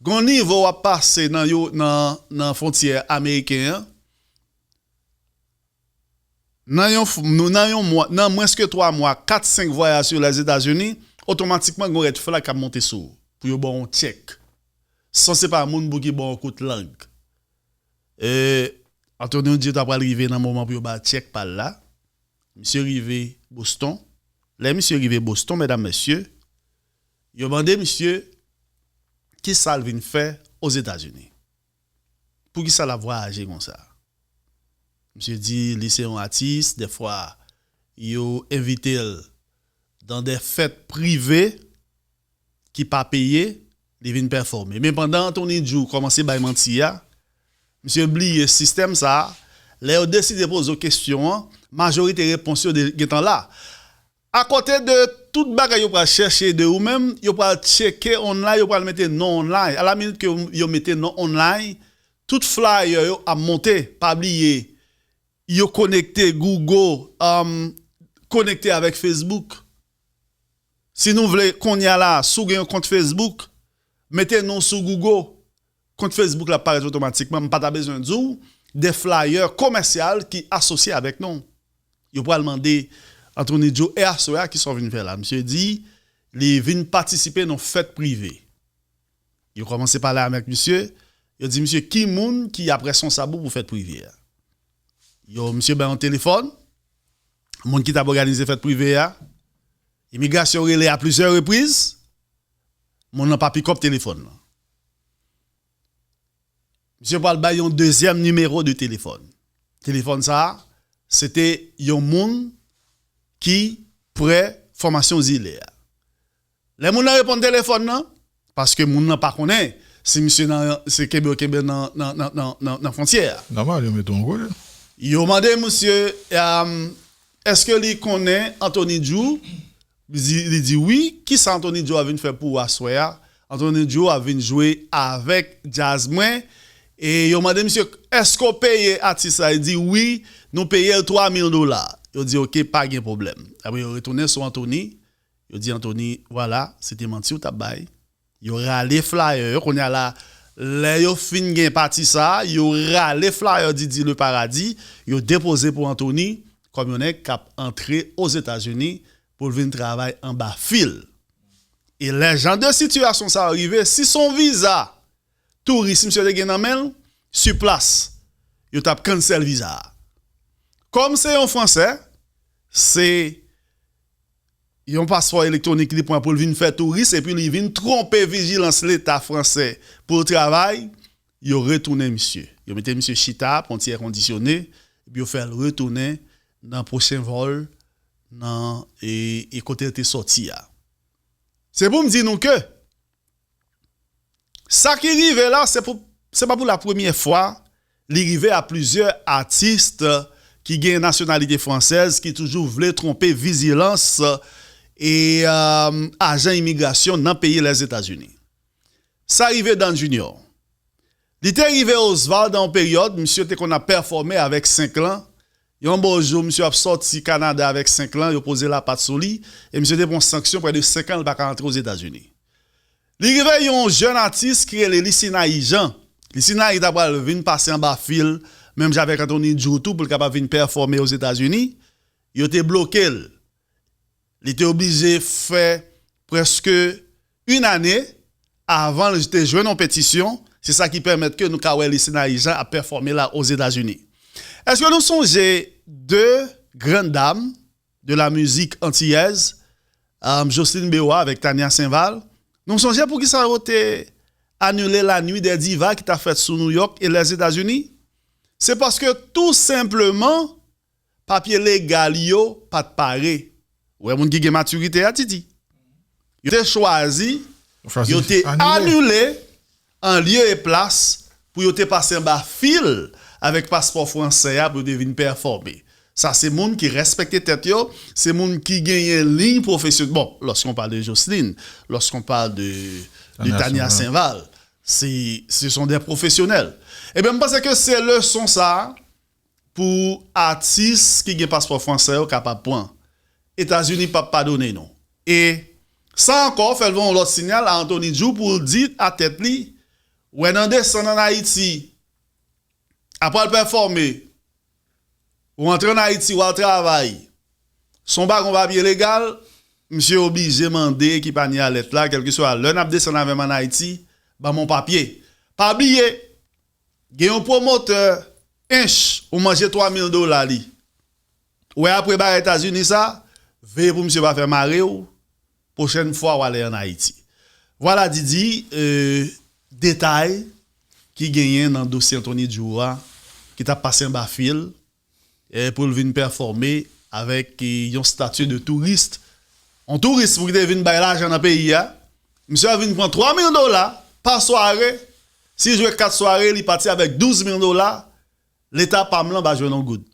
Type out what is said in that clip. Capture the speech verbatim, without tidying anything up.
Gon nivo w ap pase nan yo, nan, nan fwontyè ameriken an. Nan yon, f- nou, nan yon mwa, nan mwens ke twa mwa, kat senk vwayaj sou Lèzetazini, otomatikman gon red flag k ap monte sou ou pou yo ba w yon tchèk. San se pa moun pou ki ba w yon kout lang. E, Antonio Dye ta pral rive nan moman pou yo ba l tchèk pa l la. Misye rive Boston. Lè misye rive Boston, medam, mesye, yo mande misye ki sa l vin fè Ozetazini. Poukisa l ap vwayaje konsa? Misye di li se yon atis, dèfwa yo envite l dan de fèt prive ki pa peye, li vin pèfòme. Men pandan Anthony Djou kòmanse bay manti a, misye bliye sistèm sa a, lè yo deside poze w kesyon an, majorite repons yo de- gentan la. Akote de tout bagay yo pral chèche de ou menm, yo pral tcheke online, yo pral mete non online. A la minit ke yo mete non online, tout flyer yo ap monte. Pa bliye, yo konekte Google, um, konekte avèk Facebook. Si nou vle, kounye a la, si w gen yon kont Facebook, mete non sou Google. Kont Facebook la parèt otomatikman. M pa ta bezwen di w de flyer komèsyal ki asosye avèk non. Yo pral mande Anthony Djou, e aswè a, ki sa w vin fè la? Misye di li vin patisipe nan fèt prive. Yo kòmanse pale avèk misye. Yo di misye ki moun ki ap responsab ou pou fèt prive a. Yo, misye bay yon telefòn. Moun ki t ap òganize fèt prive a. Imigrasyon rele a plizyè repriz. Moun nan pa pikòp telefòn nan. Misye pral bay yon dezyèm nimewo de telefòn. Telefòn sa a, se te yon moun ki prè fòmasyon zile a. Lè moun nan reponn telefòn nan, paske moun nan pa konnen si misye nan, se kenbe yo kenbe nan, nan, nan, nan, nan, nan fwontyè a. Nòmal, yo mete yon kote. Yo mande misye, um, èske li konnen Anthony Djou? Li di, li di wi. Kisa Anthony Djou ap vin fè pou ou aswè a? Anthony Djou ap vin jwe avèk djaz mwen. E yo mande misye, èske w peye atis la? Li di wi, nou peye l twa mil dola. Yo di oke, pa gen pwoblèm. Apre yo retounen sou Anthony. Yo di Anthony, vwala, se te manti w t ap bay. Yo rale flyer yo. Kounye a la, lè yo fin gen pati sa a, yo rale flyer Didi Le Paradis, yo depoze pou Anthony kòm yon nèg k ap antre Ozetazini pou l vin travay anba fil. E lè jan de sitiyasyon sa yo rive, si se yon viza touris misye te gen nan men l, siplas, yo t ap cancel viza a. Kòm se yon Fransè, se yon paspò elektwonik li pran pou l vin fè touris, epi li vin twonpe vijilans Leta fransè pou l travay, yo retounen misye. Yo mete misye chita, pran ti èkondisyone, epi yo fè l retounen nan pwochen vòl, nan, e, e kote l te sòti a. Se pou m di nou ke sa ki rive la, se pou, se pa pou la premyè fwa li rive a plizyè atis ki gen nasyonalite fransèz ki toujou vle twonpe vijilans e, um, ajan imigrasyon nan peyi Lèzetazini. Sa rive Dan Junior. Li te rive Oswald nan yon peryòd, misye te konn ap pèfòme avèk senk lan. Yon bon jou, misye ap sòti Kanada avèk senk lan, yo poze lapat sou li, e misye te pran sanksyon prè de senk an, li pa ka antre Ozetazini. Li rive yon jèn atis ki rele Lisinayi Jean. Lisinayi ta pral vin pase anba fil, menm jan avèk Anthony Djou tou, pou l kapab vin pèfòme Ozetazini. Yo te bloke l. Li te oblije fè prèske yon ane avan l te jwenn yon petisyon. Se sa ki pèmèt ke nou ka wè Lisinayi Jean ap pèfòme la Ozetazini. Èske nou sonje de grann dam de la mizik antiyèz, um, Jocelyn Bewa avèk Tania Saint-Val? Nou sonje poukisa yo te anile la Nuit des Divas ki ta fèt sou New York e Lèzetazini? Se paske tou senpleman, papye legal yo pa t pare. Ou wè moun ki gen matirite a, Titi. Yo te chwazi, yo te anile an lye e plas pou yo te pase anba fil avèk paspò fransè a pou yo te vin pèfòme. Sa se moun ki respekte tèt yo, se moun ki genyen liy pwofesyonèl. Bon, lorsqu'on parle de Jocelyn, lorsqu'on parle de, de Tania Saint-Val, c'est, ce sont des professionnels. Ebyen, m panse ke se leson sa a pou atis ki gen paspò fransè yo kapab pran. Etazini p ap padone nou. E sa ankò fè l voye yon lòt siyal a Anthony Djou pou l di a tèt li, Ou wè nan desann ann Ayiti, apre w al pèfòme, ou antre ann Ayiti, ou al travay, si w pa gen yon papye legal, misye oblije mande ekip Anie a lèt la, kèlkeswa lè n ap desann avè m ann Ayiti, ban m yon papye. Pa bliye, gen yon pwomotè, ench, ou manje twa mil dola li. Ou wè apre bagay Etazini sa, veye pou misye pa fè mare w, pwochèn fwa w ale ann Ayiti. Vwala Didi, euh, detay ki genyen nan dosye Anthony Djoura ki t ap pase anba fil, eh, pou l vin pèfòme avèk, eh, yon stati de touris. Yon touris pou ki te vin bay lajan nan peyi a. Misye a vin pran twa mil dola pa sware. Si l jwe kat sware, li pati avèk douz mil dola. Leta pa m lan pa jwenn yon goud.